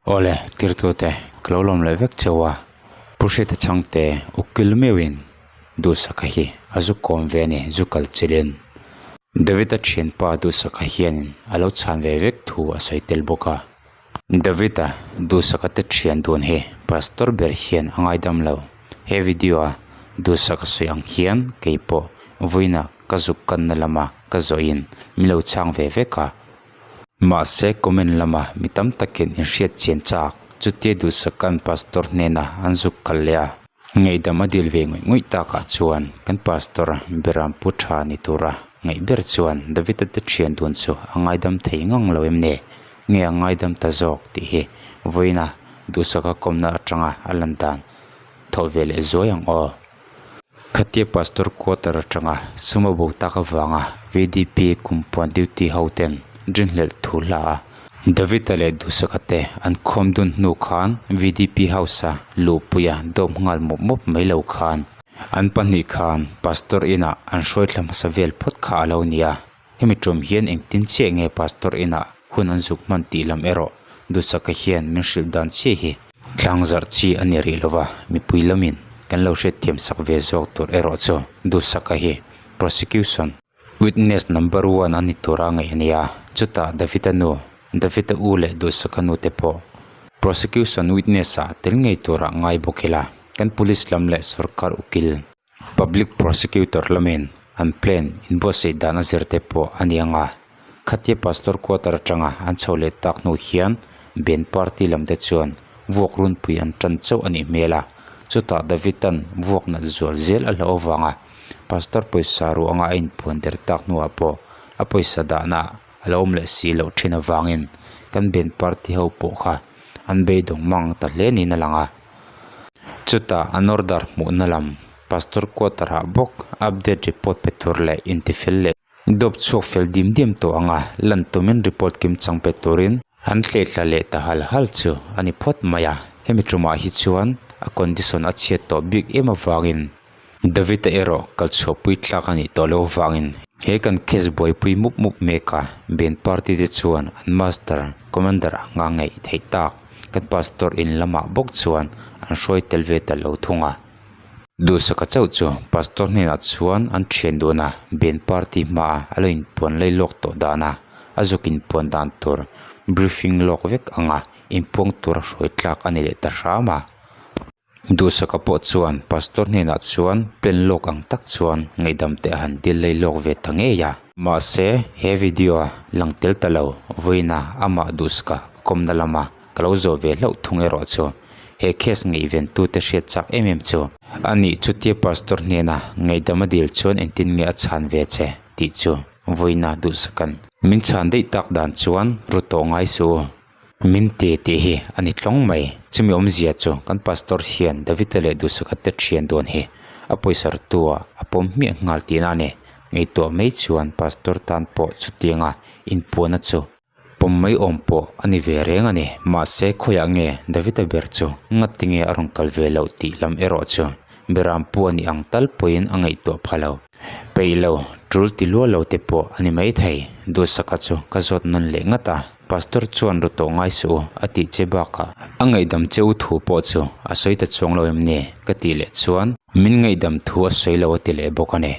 Awle, tirtute, ka lo lawm leh vek cheu a, Pu Hriata Chhangte ukil meuhin Duhsaka hi a zu kawm ve a ni, zu kal chilhin. David-a thianpa Duhsaka hianin a lo chhan ve vek thu a sawi tel bawk a. David-a Duhsaka te thian dun hi Pastor ber hian a ngaidam lo. He video-a Duhsaka sawi ang hian kei pawh vawiina ka zuk kanna lama ka zawhin min lo chhang ve vek a. Mahse comment lama mi tam takin inhriat chian chak chutia Duhsaka'n Pastor hnena an zuk kal leh a, ngaihdam a dil ve ngawih ngawih takah chuan kan Pastor Beram Pu tha ni tura ngaih ber chuan David-a te thian dun chu a ngaidam thei ngang lo em ni? Nge a ngaidam ta zawk tih hi vawiina Duhsaka kawmna atanga a lan dan thawh ve leh zuai ang aw. Khatia Pastor quarter atanga sum a bo tak avanga VDP kumpuan duty ho ten rinhlelh thu hla a David-a leh Duhsaka te an khawm dun hnu khan VDP house a luhpuia dawp nghal mawp mawp mai lo khan an pahnih khan Pastor inah an hruai thla hmasa vel phawt kha a lo ni a. Hemi tum hian engtin chiah nge Pastor inah hun an zuk hman tih lam erawh Duhsaka hian min hrilh dan chiah hi Tlang zarh chi a ni rih lova, mipui lamin kan lo hriatthiam sak ve zawk tur erawh chu Duhsaka hi prosecution witness number one a ni tura ngaih a ni a, chutah David-a nu, David-a u leh Duhsaka nu te pawh prosecution witness ah tel ngei tura ngai bawk ila, kan police lam leh sorkar ukil, public prosecutor lamin an plan inbuatsaih dan a zir te pawh a ni ang a, khatia pastor quarter atanga an chho leh tak hnu hian band party lam te chuan vuak runpui an tan chauh a nih hmel a, chutah David an vuak nat zual zel a hlauh avanga pastor pawisa ruanga a inpuan der tak hnuah pawh a pawisa dahna a lo awm leh si loh thin avangin kan band party ho pawh kha an beidawng mang ta hle niin a lang a. Chutah an order hmuhna lam pastor quarter ah bawk update report pe tur leh intifel leh dawp chhuak fel dim diam tawh anga lan tumin report kim chang pe turin an tlehtla leh ta hal hal chu a ni phawt mai a. Hemi tumah hi chuan a condition a chhiat tawh bik em avangin David-a erawh kal chhuahpui tlak a nih tawh loh avangin he kan case buaipui mup mup mek a, band party te chuan an master commander anga ngaih theih tak kan pastor in lamah bawk chuan an hruai tel ve ta lo thung a. Duhsaka chauh chu pastor hnenah chuan an thian dun a, band party hmaa a lo inpuan lei lawk tawh dan a, a zuk inpuan dan tur briefing lawk vek anga inpuang tura hruai tlak a ni leh ta hram a. Duhsaka pawh chuan pastor hnenah chuan pen lawk ang tak chuan ngaihdam te a han dil lei lawk ve ta ngei a. Mahse, he video a lang tel ta lo, vawiina amah Duhsaka ka kawmna lama ka lo zawh ve hlauh thung erawh chu he case ngaihven tute hriat chak em em chu a nih chutia pastor hnena ngaihdam a dil chuan engtin nge a chhan ve che tih chu vawiina Duhsaka'n min chhan daih tak dan chuan ru tawh ngai suh u. Min ti tih hi a ni tlawng mai. Chumi awmzia chu kan pastor hian David-a leh Duhsaka te thian dawn hi a pawisa tua a pawm hmiah nghal tihna a ni. Ngaihtuah mai chuan pastor tan pawh chutianga inpuahna chu pawm mai awm pawh a ni ve reng a ni. Mahse khawiah nge David-a ber chu ngati nge a rawn kal ve loh tih lam erawh chu Beram pu a nih ang tal pawhin a ngaihtuah pha lo. Peih lo, tul ti luah lo te pawh a ni maithei. Duhsaka chu ka zawt nawn leh ngat a. Pastor chuan ru tawh ngai suh u a tih che bakah a ngaihdam che u thu pawh chu a sawi ta chuang lo em ni? ka tih leh chuan min ngaihdam thu a sawi lo a ti leh bawk a ni.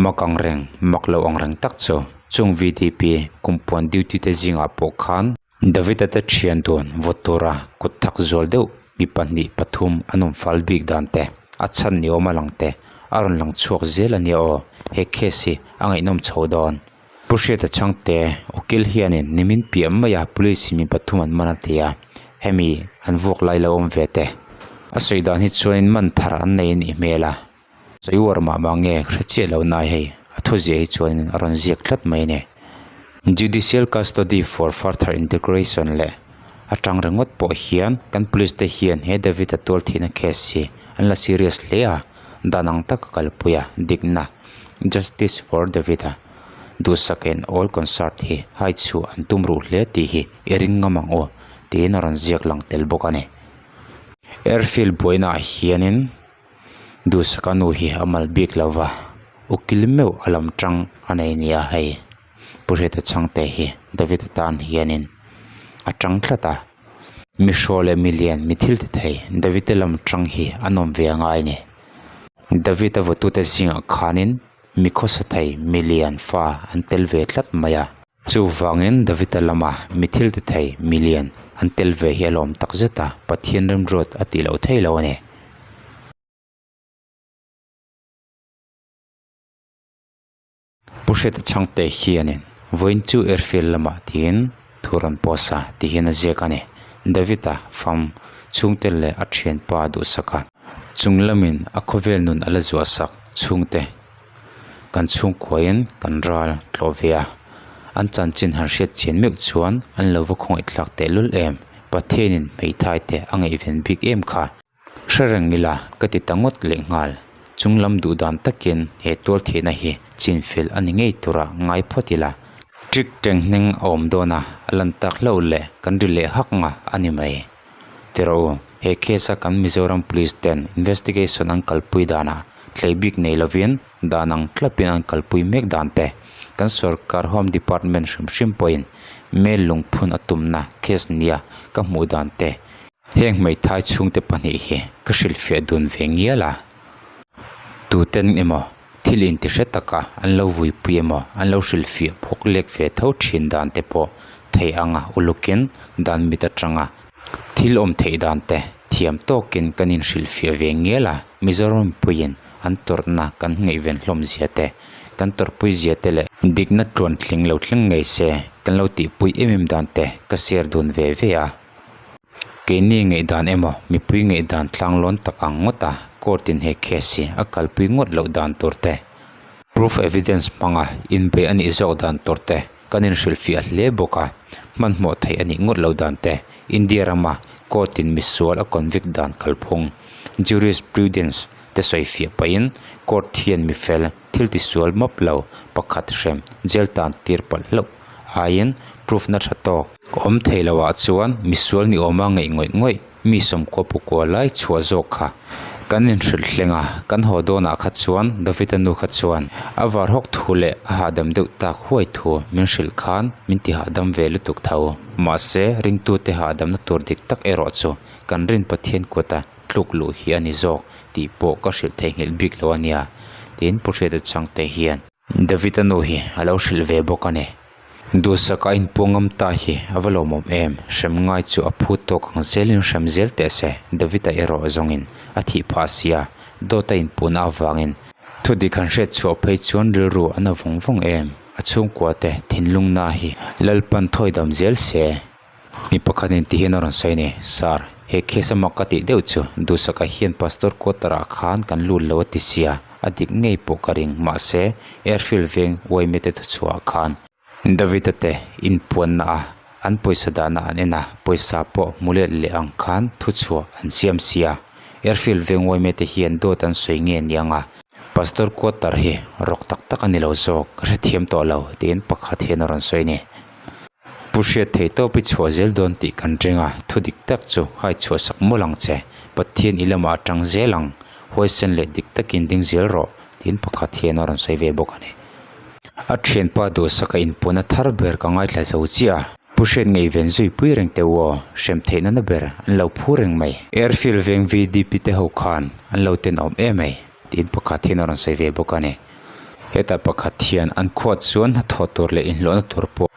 Mak ang reng, mak lo ang reng tak chu chung VDP kumpuan duty te zingah pawh khan David-a te thian dun vawt tura kut thak zual deuh mi pahnih pathum an awm fal bik dan te a chhan ni awm a lang te a rawn lang chhuak zel a nia aw he case hi a ngaihnawm chho dawn. Pu Hriata Chhangte, Ukil hianin nimin piah maia Police in mi pathum an man a ti a, hemi an vuak lai lo awm ve te. A sawi dan hi chuanin man thar an nei a nih hmel a, sawi uar mah mah nge hre chiah lo nai hei, a thuziah hi chuanin a rawn ziak tlat mai a ni. Judicial Custody for Further Integration leh atang ringawt pawh hian kan Police te hian he David-a tual thihna case hi an la serious hle a, dan ang taka kalpui a, dikna, Justice for David-a. Duhsakin all concert hi hai chhuah an tum ruh hle tih hi i ring ngam ang u tiin a rawn ziak lang tel bawk a ni. Airfield buainaah hianin Duhsaka nu hi a mal bik lo va, ukil meuh a lam tang a nei nia hei. Pu Hriata Chhangte hi David-a tan hianin a tang tlat a. Mi hraw leh mi lian, mi thil ti thei David-a lam tang hi an awm ve a ngai a ni. David-a vawtute zingah khanin mi khawsa thei, mi lian fa an tel ve tlat mai a. Chuvangin David-a lama mi thil ti thei, mi lian an tel ve hi a lawm tak zet a, Pathian remruat a tih loh thei lo a ni. Pu Hriata Chhangte hianin vawiin chu airfield lamah tiin thu rawn post a ti hian a ziak a ni. David-a fam chhungte leh a thianpa duhsak a, chung lamin a khawvel nun a la zuah sak chhungte kan chhungkuain kan ral tlawh ve a, an chanchin han hriat chian meuh chuan an lo va khawngaihthlak tehlul em, Pathianin hmeithai te a ngaihven bik em kha. Hre reng ila ka ti ta ngawt leh nghal. Chung lam duh dan takin he tual thihna hi chinfel a ni ngei tura ngai phawt ila. Ṭik ṭeng hneng a awm dawn a, a lan tak hlauh leh kan ri leh hak nga a ni mai. Tiraw u, he case a kan Mizoram Police ten investigation an kalpui danah thlei bik nei lovin dan ang tlapin an kalpui mek dan te, kan sorkar Home Department hrim hrim pawhin mail lungphun a tumna case nia ka hmuh dan te, Heng hmeithai chhungte pahnih hi ka hrilhfiah dun ve ngial a, tuten emaw thil intihre taka an lo vuipui emaw an lo hrilhfiah phawk lek ve tho thin dan te pawh theih anga ulukin dan mit atanga thil awm theih dan te thiam tawkin kan inhrilhfiah ve ngial a, Mizoram mipuiin an tawrhna kan ngaihven hlawm zia te, kan tawrhpui zia te leh dikna tluantling lo thleng ngei se kan lo tihpui em em dan te ka share dun ve ve a. Keini ngaihdan emaw mipui ngaihdan tlanglawn tak ang ngawt a court in he case hi a kalpui ngawt loh dan tur te, proof evidence hmanga inbeih a nih zawk dan tur te kan inhrilhfiah hle bawk a, hmanhmawh theih a nih ngawt loh dan te, India rama court in misual a convict dan kalphung, jurisprudence, te sawifiah pahin court hian mifel thil tisual map lo pakhat hrem jail tan tir palh hlauh aiin proof na tha tawk. Awm thei lo ah chuan misual ni awma ngaih ngawih ngawih mi sawmkua pukua lai chhuah zawk kha kan inhrilh thleng a, kan haw dawnah kha chuan David-a nu kha chuan a var hawk thu leh a hahdam deuh tak huai thu min hrilh khan min ti hahdam ve lutuk tho. Mahse ringtute hahdamna tur dik tak erawh chu kan rin Pathian kuta tluk luh hi a ni zawk tih pawh ka hrilh theihnghilh bik lo a nia tiin Pu Hriata Chhangte hian David-a nu hi a lo hrilh ve bawk a ni. Duhsak a inpuang ngam ta hi a va lawmawm em? Hrem ngai chu a phu tawk ang zelin hrem zel teh se, David-a erawh zawngin a thih phah sia, dawt a inpuhna avangin thudik han hriat chhuah phei chuan rilru a na vawng vawng em? A chhungkua te thinlungna hi Lalpan thawi dam zel se. Mi pakhatin ti hian a rawn sawi a ni, Sir, he case a mak ka tih deuh chu Duhsaka hian Pastor quarter ah khan kan lut lo a ti sia, a dik ngei pawh ka ring, mahse airfield veng uaime te thuchhuah ah khan David-a te inpuanna a an pawisa dahna an en a, pawisa pawh hmu let leh ang khan thuchhuah an siam sia, airfield veng uaime te hian dawt an sawi nge niang a, Pastor quarter hi rawk tak tak a ni lo zawk, ka hrethiam tawh lo tiin pakhat hian a rawn sawi a ni. Pu hriat thei tawp i chhuah zel dawn tih kan ring a, thu dik tak chu hai chhuah sak mawlh ang che, Pathian i lamah a tang zel ang, huaisen leh dik takin ding zel rawh, tiin pakhat hian a rawn sawi ve bawk a ni. A thianpa duhsaka inpuahna thar ber ka ngaithla zo chiah a, Pu hriat ngaihven zui pui reng teh u aw, hrem theihna na ber an lo phu reng mai. Airfield veng VDP te ho khan an lo tenawm em mai, tiin pakhat hian a rawn sawi ve bawk a ni. Hetah pakhat hian an khuat chuan hnathawh tur leh inhlawhna tur pawh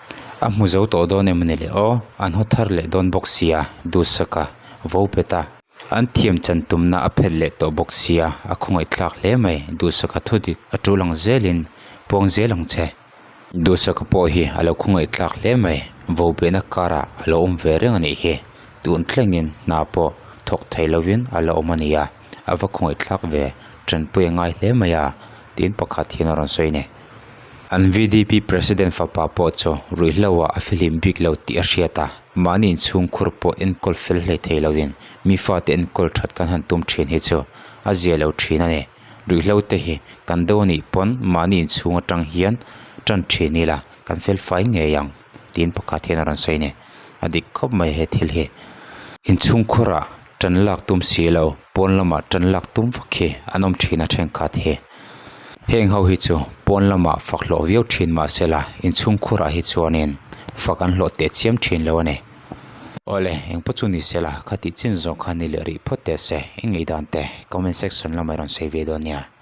a hmu zo tawh dawn em ni le aw, an haw thar leh dawn bawk sia, duhsaka vo pet a. An thiam chan tumna a phelh leh tawh bawk sia, a khawngaihthlak hle mai, duhsaka thu dik a tul ang zelin puang zel ang che. Duhsaka pawh hi a lo khawngaihthlak hle mai, vo behna karah a lo awm ve reng a nih hi, tun thlengin hna pawh thawk thei lovin a la awm a nia. A va khawngaihthlak ve, tanpui a ngai hle mai a, tiin pakhat hian a rawn sawi a ni. An VDP President fapa pawh chu ruihhlo ah a fihlim bik lo tih a hriat a, mahni inchhung khur pawh enkawl fel hlei thei lovin mi fate enkawl that kan han tum thin hi chu a zia lo thin a ni. Ruihhlo te hi kan do anih pawn mahni inchhung atang hian tan thin ila kan fel fai ngei ang, tiin pakhat hian a rawn sawi a ni. A dik khawp mai he thil hi. Inchhungkhurah tan lak tum si lo, pawn lamah tan lak tum vak hi an awm thin a thenkhat hi. Heng ho hi chu pawn lamah fak hlawh viau thin mahsela inchhungkhurah hi chuanin fak an hlawh teh chiam thin lo a ni. Awle, engpawh chu ni sela, kha tih chin zawng kha ni leh rih phawt teh se, i ngaihdan te comment section lamah i rawn sawi ve dawn nia.